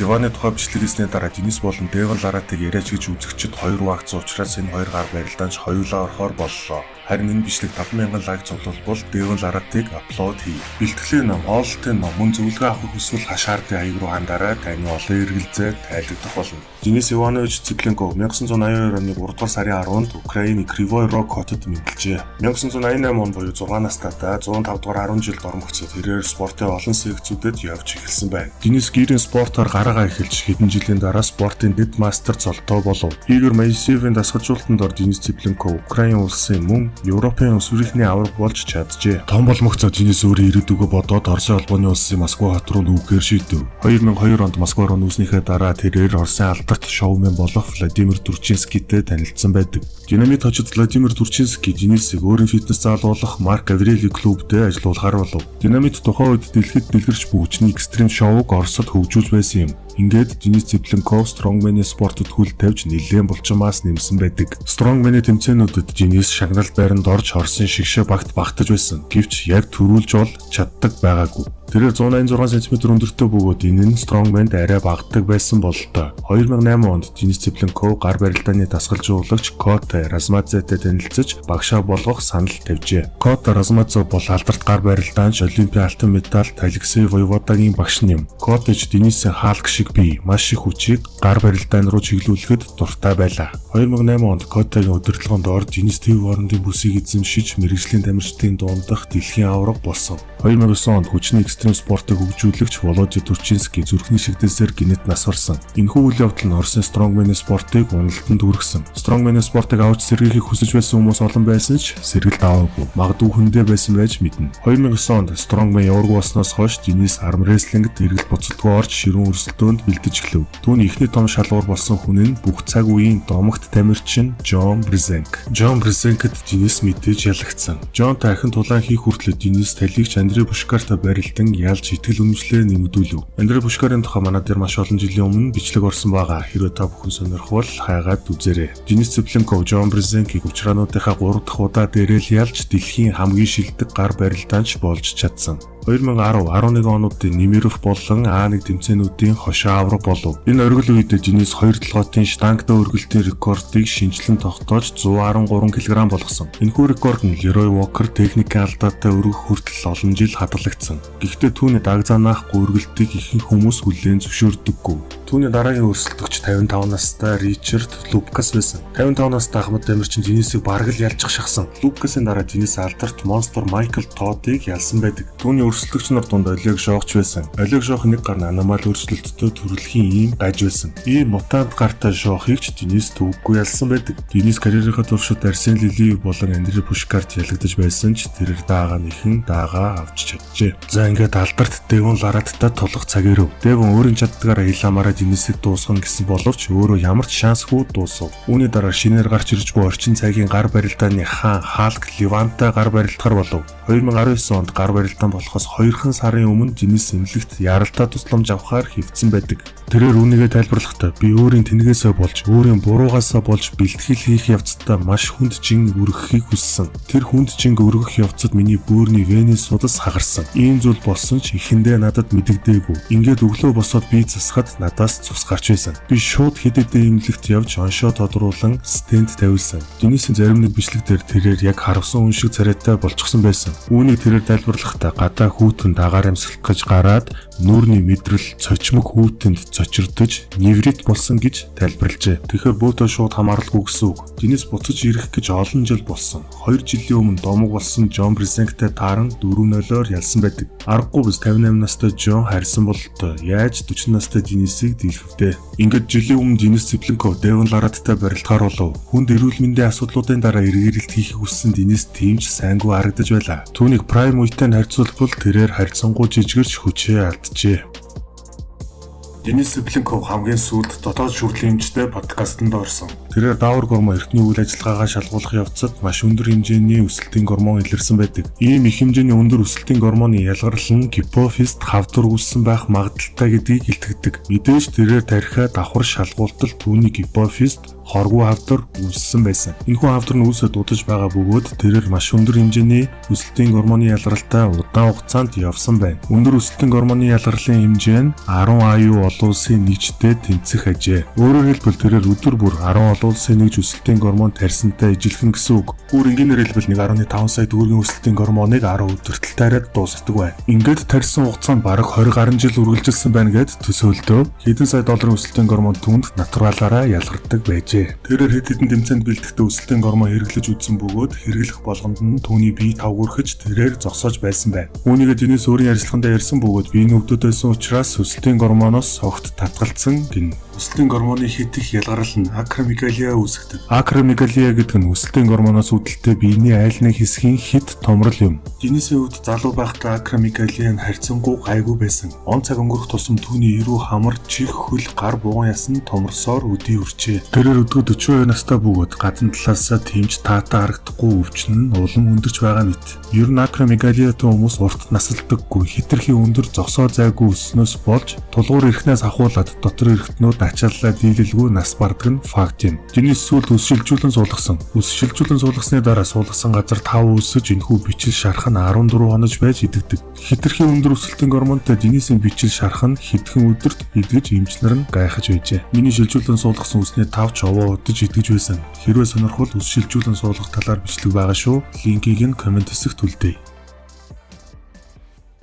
Иваны тухай бичлэг хийсний дараа Денис болон Девон Ларатыг яриач гэж үзэгчид хоёр хуваагдсан учраас энэ хоёр гар барилдаанч хоёулаа орохоор боллоо. Харин энэ бичлэг 5000 лайк цуглуулбал Девон Ларатыг upload хий. Бэлтгэлийн ном, хооллолтын ном, мөн зөвлөгөө авахыг хүсвэл хашаардын хаяг руу хандаарай. Таны олон эргэлзээ тайлагдах болно. Денис Иванович Цыпленков 1982 оны 3 дугаар сарын 10-нд Украиний Кривой Рог хотод мэндэлжээ. 1988 он буюу 6 настайдаа 105 дугаар 10 жилд ормогцоод тэрээр спортын олон секцүүдэд явж эхэлсэн байна. Денис гирийн спортоор гараагаа эхэлж хэдэн жилийн дараа спортын дэд мастер цолтой болов. Игор Моисеевийн дасгалжуулалтанд ор Денис Цыпленков Украин улсын мөн Европын улс төрийнхний аварга болж чаджээ. Том боломгцоо Денис өөрийн ирээдүгөө бодоод Оросын холбооны улсын Москва хот руу нүүхээр шийдэв. 2002 онд Москва руу нүүснийхээ дараа тэрээр Оросын алдарт шоумен болох Владимир Турчинскийтэй танилцсан байдаг. Динамит хожид Владимир Турчинский Денисийг өөрийн фитнес зал болох Марк Аврели клубдээ ажилуулахар болов. Динамит тухайн үед дэлхийд дэлгэрч буй хүчний экстрим шоуг Оросод хөгжүүлж байсан юм. Ингээд Денис Цыпленков Strongman-ийн спортод хөл тавьж нэлээн булчмаас нэмсэн байдаг. Strongman-ийн тэмцээнүүдэд Денис шагнал байранд орж Оросын шигшээ багт багтаж байсан. Гэвч яг төрүүлж бол чаддаг байгаагүй. Тэрээр 186 см өндөртэй бөгөөд энэ нь Strongman-д арай багадаг байсан бололтой. 2008 онд Денис Цыпленков гар барилдааны дасгалжуулагч Кота Размадзетэй танилцаж багшаа болгох санал тавьжээ. Кота Размадзе бол алдарт гар барилдаанч Олимпийн алтан медальт Алексей Воеводагийн багш нь юм. Котэж Денисийн Халк шиг бие маш их хүчийг гар барилдаан руу чиглүүлэхэд дуртай байлаа. 2008 онд Котагийн удирдлаганд ор Денис төв орондын бүсийг эзэмшиж мэргэжлийн тамирчдын дундах дэлхийн аварга болсон. 2009 онд хүчний экстрим спортыг хөгжүүлэгч Володя Турчинский зүрхний шигдэлсээр гэнэт нас барсан. Энэхүү үйл явдал нь Оросын Strongman спортыг уналтанд хүргэсэн. Strongman спортыг авч сэргийхийг хүсэж байсан хүмүүс олон байсан ч сэргэлт аваагүй. Магадгүй хүндээ байсан байж мэднэ. 2009 онд Strongman яваргүй болсноос хойш Денис армрестлингд эргэлт буцалтгүй орж ширүүн өрсөлдөөнд бэлдэж эхлэв. Түүний эхний том шалгуур болсон хүн нь бүх цаг үеийн домогт тамирчин Джон Бризенк. Джон Бризенкэд Денис мэдээж ялагдсан. Джонтой ахин тулаан хийх хүртлээр Денис талигч Андрей Пушкартай барилдан ялж итгэл үнэмшлээ нэмэгдүүлв. Андрей Пушкарын тухай манай дээр маш олон жилийн өмнө бичлэг орсон байгаа. Хэрвээ та бүхэн сонирхвол хайгаад үзээрэй. Денис Цыпленков Джон Бризенкийг учраануудынхаа 3 дахь удаа дээрэл ялж дэлхийн хамгийн шилдэг гар барилдаанч болж чадсан. 2010 11 онуудын Немиров болон А1 тэмцээнүүдийн хошин аварга болов. Энэ оргил үед Денис 2 толгойтын штангтай өргөлтийн рекордыг шинэчлэн тогтоож 113 кг болгосон. Энэхүү рекорд нь Лерой Уокер техникийн алдаатай өргөх хүртэл олон жил хадгалагдсан. Гэхдээ түүний даг занаах гүргэлтийг ихэнх хүмүүс хүлээн зөвшөөрдөггүй. Түүний дараагийн өрсөлдөгч 55 настай Ричард Лупкас байсан. 55 настай Ахмад тамирчин Денисийг бараг л ялчих шахсан. Лупкасын дараа Денис алдарт Монстр Майкл Тодыг ялсан байдаг. Түүний өрсөлдөгч нар дунд Олег Жохч байсан. Олег Жох нэг гар нь аномаль өөрчлөлттэй төрөлхийн ийм гаж байсан. Ийм мутант гартай Жохыг ч Денис төвөггүй ялсан байдаг. Денис карьерийнхаа туршид Арсен Лилиев болон Андрей Пушкарт ялагдаж байсан ч тэрээр даага нэхэн даага авч чаджээ. За, ингээд алдарт Девон Лараттай тулах цаг ирэв. Девон өөрийн чаддгаараа ил амаараа Денисийг дуусгана гэсэн боловч өөрөө ямар ч шансгүй дуусав. Үүний дараа шинээр гарч ирж буй орчин цагийн гар барилдааны хаан Халк Ливантай гар барилдахар болов. 2019 онд гар барилдаан болохоос 2хан сарын өмнө Денис эмнэлэгт яралтай тусламж авахар хэвтсэн байдаг. Тэрээр үүнийгээ тайлбарлахдаа би өөрийн тэнэгээсээ болж, өөрийн буруугаасаа болж бэлтгэл хийх явцдаа маш хүнд жин өргөхийг хүссэн. Тэр хүнд жинг өргөх явцад миний бөөрийн вений судас хагарсан. Ийм зүйл болсон ч эхэндээ надад мэдэгдээгүй. Ингээд өглөө босоод бие засахад надаас цус гарч байсан. Би шууд хэд хэдэн эмнэлэгт явж оншоо тодруулан стент тавиулсан. Денисийн зарим нэг бичлэг дээр тэрээр яг харвасан хүн шиг царайтай болчихсон байсан. Үүнийг тэрээр тайлбарлахдаа гадаа хүйтэн дагаар амьсгалах гэж гараад нүүрний мэдрэл цочмог хүүтэнд цочирдож неврит болсон гэж тайлбарлажээ. Тэгэхээр бөөдөө шууд хамааралгүй гэсэн үг. Денис буцаж ирэх гэж олон жил болсон. 2 жилийн өмнө домог болсон Джон Бризенктэй тааран 4-0-оор ялсан байдаг. Аргагүй биз, 58 настай Джон харьсан бололтой. Яаж 40 настай Денисийг дийлэхвдээ? Ингээд жилийн өмнө Денис Цыпленков Девон Лараттай барилдахаар болов. Хүнд эрүүл мэндийн асуудлуудын дараа эргэрэлт хийхийг хүссэн Денис тийм ч сайнгүй харагдаж байлаа. Түүнийг prime үетэй нь харьцуулбал тэрээр харьцангуй жижигэрч хүчээ алджээ. Денис Цыпленков хамгийн сүүлд дотоод шүрлийн эмчтэй подкастт орсон. Тэрээр даавар гормон эрхтний үйл ажиллагаагаа шалгуулах явцад маш өндөр хэмжээний өсөлтийн гормон илэрсэн байдаг. Ийм их хэмжээний өндөр өсөлтийн гормоны ялгарл нь гипофизд хавдар үүссэн байх магадлалтай гэдгийг илтгэдэг. Мэдээж тэрээр тархиа давхар шалгуултал түүний гипофизд Хоргүй хавдар үүссэн байсан. Энэхүү хавдар нь үүсээд удаж байгаа бөгөөд тэрээр маш өндөр хэмжээний өсөлтийн гормоны ялгаралтай удаан хугацаанд явсан байна. Өндөр өсөлтийн гормоны ялгарлын хэмжээ нь 10 IU олон улсын нэгжтэй тэнцэх ажээ. Өөрөөр хэлбэл тэрээр өдөр бүр 10 олон улсын нэгж өсөлтийн гормон тарьсантай ижилхэн гэсэн үг. Бүр энгийнээр хэлбэл 1.5 сая төгрөгийн өсөлтийн гормоныг 10 өдөртөл тариад дуусгадаг байна. Ингээд тарьсан хугацаа нь бараг 20 гаруй жил үргэлжилсэн байна гэд төсөөлдөө. Хэдэн сая долларын өсөлтийн гормон түүнд натуралаараа ялгардаг байжээ. Тэрээр хэд хэдэн тэмцээнд бэлтгэхдээ өсөлтийн гормон хэрэглэж үзсэн бөгөөд хэрэглэх болгонд нь түүний бие тавгуурхаж тэрээр зогсоож байсан байна. Үүнийгээ Денис өөрийн ярилцлагандаа ярьсан бөгөөд биеийн өвдөд байсан учраас өсөлтийн гормоноос огт татгалцсан гэнэ. Өсөлтийн гормоны хэт их ялгарл нь акромегалия үүсгэдэг. Акромегалия гэдэг нь өсөлтийн гормоноос үүдэлтэй биений айл нэг хэсгийн хэт томрол юм. Денисийн хувьд залуу байхдаа акромегалия нь харьцангуй гайгүй байсан. Он цаг өнгөрөх тусам түүний эрүү хамар, чих, хөл, гар буган яс нь томорсоор өдий үрчээ. Тэрээр өдгөө 42 настай бөгөөд гадна талаасаа тийм ч таатай харагдахгүй өвчин нь улам өндөрч байгаа мэт. Ер нь акромегалиатай хүмүүс урт насалдаггүй, хэтэрхий өндөр зогсоо зайгүй өсснөөс болж тулгуур эрхнээс ахуулаад дотор эрхтнүүд ачааллаа дийлэлгүй нас бардаг нь факт юм. Денис сүүлд үс шилжүүлэн суулгасан. Үс шилжүүлэн суулгасны дараа суулгасан газар тав үүсэж энэхүү бичил шарх нь 14 хонож байж идэгдэг. Хэтэрхий өндөр өсөлтийн гормонтой Денисийн бичил шарх нь хэдхэн өдөрт идгэж эмч нар нь гайхаж байжээ. Миний шилжүүлэн суулгасан үсний тав ч овоо удаж идгэж байсан. Хэрвээ сонирхвол үс шилжүүлэн суулгах талаар бичлэг байгаа шүү. Линкийг нь comment хэсэгт үлдээе.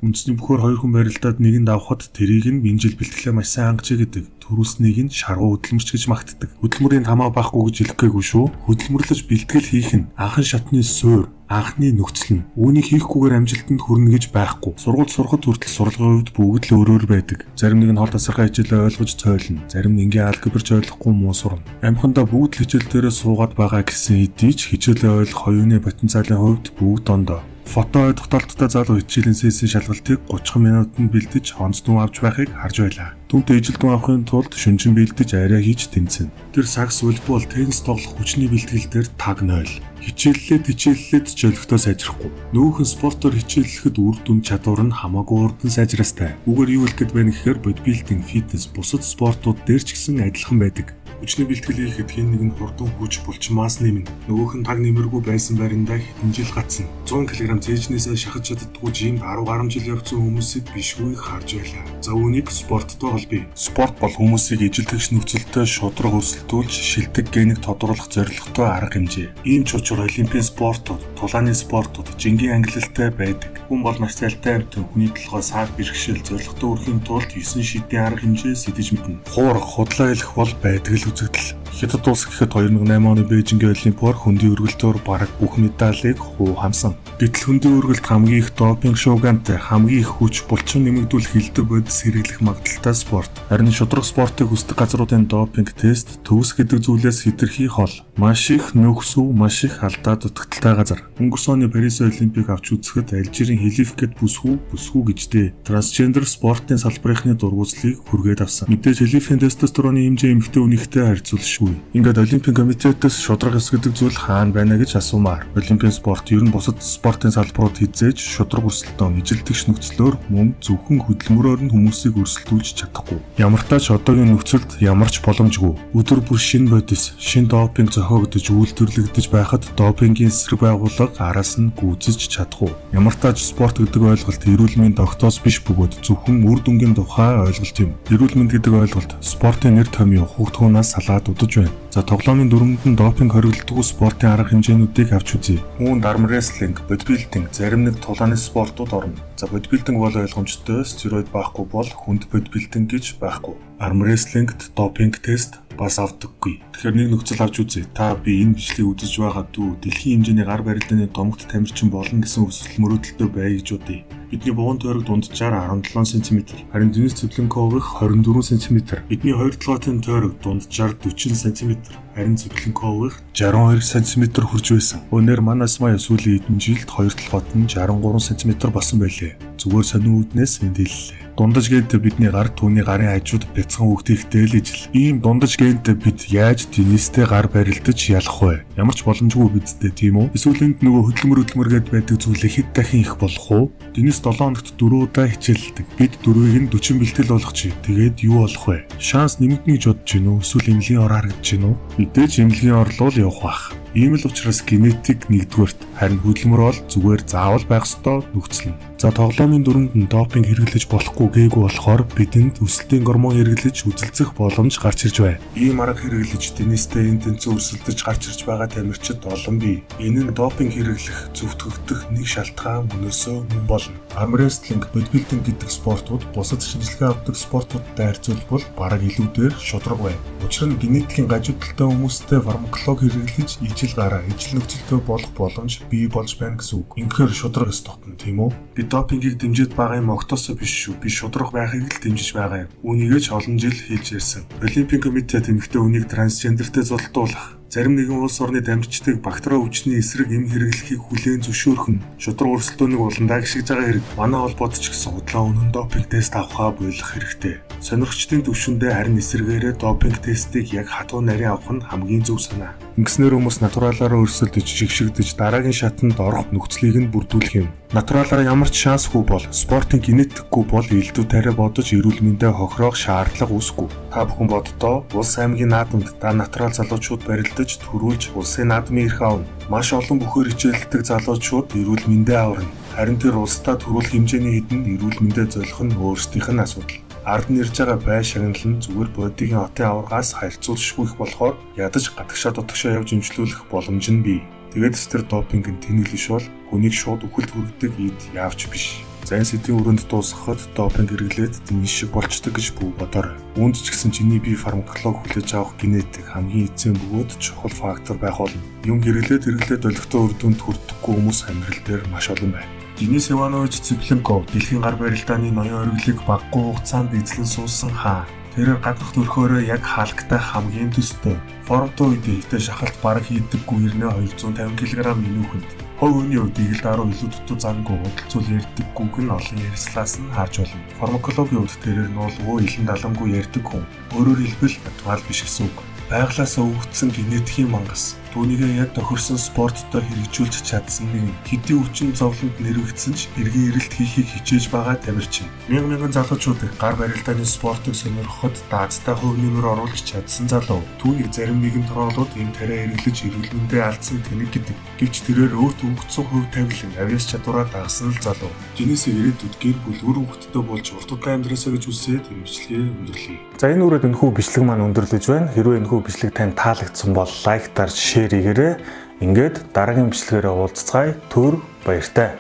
Үндэсний бөхөөр хоёр хүн барилдаад нэгэнд авахад тэрийг нь энэ жил бэлтгэлээ маш сайн хангажээ гэдэг. Төрүүлснийг нь шаргуу хөдөлмөрч гэж магтдаг. Хөдөлмөрийн хамаа байхгүй гэж хэлэх гээгүй шүү. Хөдөлмөрлөж бэлтгэл хийх нь анхан шатны суур, анхны нөхцөл нь. Үүнийг хийхгүйгээр амжилтанд хүрнэ гэж байхгүй. Сургуульд сурахад хүртэл сурлагын хувьд бүгд л өөрөөр байдаг. Зарим нэг нь хол тасархай хичээлээ ойлгож цойлно. Зарим нь энгийн алгебрч ойлгохгүй муу сурна. Амьхандаа бүгд л хичээл дээрээ суугаад байгаа гэсэн хэдий ч хичээлээ ойлгох оюуны потенциалын хувьд бүгд ондоо. Фото тогтоолттой залуу хичээлийн сессийн шалгалтыг 30 минутанд бэлдэж онц дүн авч байхыг харж байлаа. Түүнтэй ижил дүн авахын тулд шүнжин бэлдэж арай хийж тэмцэнэ. Тэр сагс, волейбол, теннис тоглох хүчний бэлтгэл дээр таг 0. Хичээллээд хичээллээд ч олигтой сайжрахгүй. Нөөхөн спортоор хичээллэхэд үр дүн чадвар нь хамаагүй хурдан сайжраастай. Үүгээр юу хэлэх гээд байна гэхээр бодибилдинг, фитнес, бусад спортууд дээр ч гэсэн адилхан байдаг. Хүчний бэлтгэл хийхэд хэн нэг нь хурдан хүч булчин масс нэмнэ. Нөгөөх нь таг нэмэргүй байсан байрандаа хэдэн жил гацна. 100 кг цээжнээсээ шахаж чаддаггүй gym д 10 гаруй жил явцсан хүмүүсийг бишгүй харж байлаа. За, үүнийг спорттой холбоё. Спорт бол хүмүүсийг ижил тэгш нөхцөлтэй шударга өрсөлдүүлж шилдэг генийг тодруулах зорилготой арга хэмжээ. Ийм ч учир олимпийн спортууд, тулааны спортууд жингийн ангилалтай байдаг. Хүн бол маш зайлтай амьтан, хүний толгой саад бэрхшээл зорилготой хүрэхийн тулд 9 шидийн арга хэмжээ сэдэж мэднэ. Хуурах, худлаа хэлэх бол байдаг л үзэгдэл. Хятад улс гэхэд 2008 оны Бээжингийн Олимпиар хөндийн өргөлтөөр бараг бүх медалийг хуу хамсан. Гэтэл хөндийн өргөлт хамгийн их допинг шуугантай, хамгийн их хүч, булчин нэмэгдүүлэх элдэв бодис хэрэглэх магадлалтай спорт. Харин шударга спортыг хүсдэг газруудын допинг тест төгс гэдэг зүйлээс хэтэрхий хол. Маш их нөхсөв, маш их алдаа дутагдалтай газар. Өнгөрсөн оны Парисын Олимпийг авч үзэхэд Алжирийн Хелиф гэд бүсгүй бүсгүй гэждээ. Трансгендер спортын салбарынхны дургүйцлийг хүргээд авсан. Мэдээж Хелифийн тестостероны хэмжээ эмэгтэй хүнийхтэй харьцуулшгүй. Ингээд Олимпийн комитетээс шударга ёс гэдэг зүйл хаана байна гэж асуумаар. Олимпийн спорт, ер нь бусад спортын салбарууд хэзээ ч шударга өрсөлдөөн, ижил тэгш нөхцлөөр мөн зөвхөн хөдөлмөрөөр нь хүмүүсийг өрсөлдүүлж чадахгүй. Ямартай ч одоогийн нөхцөлд ямар ч боломжгүй. Өдөр бүр шинэ бодис, шинэ допинг зохиогдож үйлдвэрлэгдэж байхад допингийн эсрэг байгууллага араас нь гүйцэж чадахгүй. Ямартай ч спорт гэдэг ойлголт эрүүл мэнд тогтоос биш бөгөөд зөвхөн үр дүнгийн тухай ойлголт юм. Эрүүл мэнд гэдэг ойлголт спортын нэр томьёо хүүхдгүүнаас салаад удаж байна. За, тоглоомын дүрмэнд нь допинг хориглодоггүй спортын арга хэмжээнүүдийг авч үзье. Үүнд арм рестлинг, бодибилдинг, зарим нэг тулааны спортууд орно. За, бодибилдинг бол ойлгомжтой, стероид байхгүй бол хүнд бодибилдинг гэж байхгүй. Арм рестлингт допинг тест бас авдаггүй. Тэгэхээр нэг нөхцөл авч үзье. Та би энэ бичлэгийг үзэж байгаа дүү дэлхийн хэмжээний гар барилдааны домогт тамирчин болно гэсэн хүсэл мөрөөдөлтэй бай гэж бодъё. Бидний бугуун тойрог дунджаар 17 см, харин Денис Цыпленковых 24 см. Бидний хоёр толгойтын тойрог дунджаар 40 см, харин Цыпленковых 62 см хүрч байсан. Өнөр манаас мая сүүлийн хэдэн жилд хоёр толгойт нь 63 см болсон байлээ. Зүгээр сонин үүднээс энд хэллээ. Дундаж гентэй бидний гар түүний гарын хажууд бяцхан хүүхдийнхтэй л ижил. Ийм дундаж гентэй бид яаж Денистэй гар барилдаж ялах вэ? Ямар ч боломжгүй бидтэй, тийм үү? Эсвэл энд нөгөө хөдөлмөр гээд байдаг зүйлийг хэд дахин их болох уу? Денис 7 хоногт 4 удаа хичээллдэг. Бид дөрвийг нь 40 бэлтгэл болгочих. Тэгээд юу болох вэ? Шанс нэмэгдэнэ гэж бодож гин үү? Эсвэл эмнэлгийн ор харагдаж гин үү? Мэдээж эмнэлгийн орлол явах бах. Ийм л учраас генетик нэгдүгээрт, харин хөдөлмөр бол зүгээр заавал байх ёстой нөхцөл нь. За, тоглоомын дүрмэнд нь допинг хэрэглэж болохгүй гээгүй болохоор бидэнд өсөлтийн гормон хэрэглэж үзэлцэх боломж гарч ирж байна. Ийм арга хэрэглэж Денистэй энэ тэнцэн өрсөлдөж гарч ирж байгаа тамирчид олон бий. Энэ нь допинг хэрэглэх, зөвтгөгдөх нэг шалтгаан мөнөөсөө мөн болно. Армрестлинг, бодибилдинг гэдэг спортууд бусад шинжилгээ авдаг спортуудтай харьцуулбал бараг илүү дээр шударга байна. Учир нь генетикийн гажуудалтай хүмүүстэй фармакологи хэрэглэж ижил гараа, ижил нөхцөлтэй болох боломж бий болж байна гэсэн үг. Ингэхээр шударга ёстотно, тийм үү? Би допингийг дэмжиж байгаа юм огтоосоо биш шүү. Би шударга байхыг л дэмжиж байгаа юм. Үүнийгээ ч олон жил хэлж ярьсан. Олимпийн комитет эмэгтэй хүнийг трансгендертэй зулдуулах, зарим нэгэн улс орны дамжчдыг бактери өвчний эсрэг эм хэрэглэхийг хүлээн зөвшөөрөх нь шударга өрсөлдөөнийг улам дагшигж байгаа хэрэг. Манай холбоот ч гэсэн худлаа үнэн допинг тест авахаа болох хэрэгтэй. Сонирхчдын төвшөндөө харин эсрэгээрээ допинг тестийг яг хатуу нарийн авах нь хамгийн зөв санаа. Ингэснээр хүмүүс натуралаараа өрсөлдөж, жигшигдэж дараагийн шатанд орох нөхцөлийг нь бүрдүүлэх юм. Натуралаараа ямар ч шансгүй бол, спортын генетикгүй бол элдв тариа бодож эрүүл мэндээ хохироох шаардлага үүсэхгүй. Та бүхэн боддоо, улс аймгийн наадамд да натурал залуучууд барилдаж төрүүлж улсын наадмын эрх авна. Маш олон бүхээр хичээллдэг залуучууд эрүүл мэндээ аварна. Харин тэр улсдаа төрүүлэх хэмжээний хэдэнд эрүүл мэндээ золих нь өөрсдийнх нь асуудал. Ард нь ирж байгаа бай шагнал нь зүгээр бодигийн хотын аваргаас харьцуулшгүй их болохоор ядаж гадагшаа дутагшаа явж имжлүүлэх боломж нь бий. Тэгээд тэр допинг нь тэнэглэл биш бол хүнийг шууд үхэлд хүргэдэг эд яавч биш. За, энэ сэдвийн өрөөнд дуусгахад допинг хэрэглээд Денис шиг болчдөг гэж бүү бодоорой. Үүнд ч гэсэн чиний бие фармакологи хүлээж авах генетик хамгийн эцсийн бөгөөд чухал фактор байх болно. Юм хэрэглээд хэрэглээд олигтой үр дүнд хүрдэхгүй хүмүүс амьдрал дээр маш олон байна. Денис Иванович Цыпленков дэлхийн гар барилдааны ноён ориглыг багагүй хугацаанд эзлэн суусан хаан. Тэрээр гаднах төрхөөрөө яг Халктай хамгийн төстэй. Формтой үед ихтэй шахалт бараг хийдэггүй хэрнээ 250 кг минүүхэнд. Хувь хүний хувьд игэл даруй илүү дутуу зангүй удалцуул ярьдаггүйг нь олон ярьслаас нь харж болно. Фармакологийн хувьд тэрээр нуулгүй илэн далангүй ярьдаг хүн. Өөрөөр хэлбэл натурал биш гэсэн үг. Байгалаасаа өгөгдсөн генетикийн мангас. Түүнийгээ яг тохирсон спорттой хэрэгжүүлж чадсан нэг хэдий өвчин зовлонд нэрвэгдсэн ч эргэн ирэлт хийхийг хичээж байгаа тамирчин. Мянга мянган залуучуудыг гар барилдааны спортыг сонирхоход даацтай хувь нэмэр оруулж чадсан залуу. Түүнийг зарим нэгэн троолууд эм тариа хэрэглэж эрүүл мэндээ алдсан тэнэг гэдэг. Гэвч тэрээр өөрт өгөгдсөн хувь тавилан авьяас чадвараа дагасан л залуу. Денисийг ирээдүйд гэр бүл үр хөвгттэй болж урт удаан амьдраасаа гэж хүсээд энэ бичлэгээ өндөрлөе. За, энэ үрээд энэхүү бичлэг маань өндөрлөж байна. Хэрвээ энэхүү бичлэг танд таалагдсан бол лайк дарж share хийгээрэй. Ингээд дараагийн бичлэгээрээ уулзцгаая. Түр баяртай.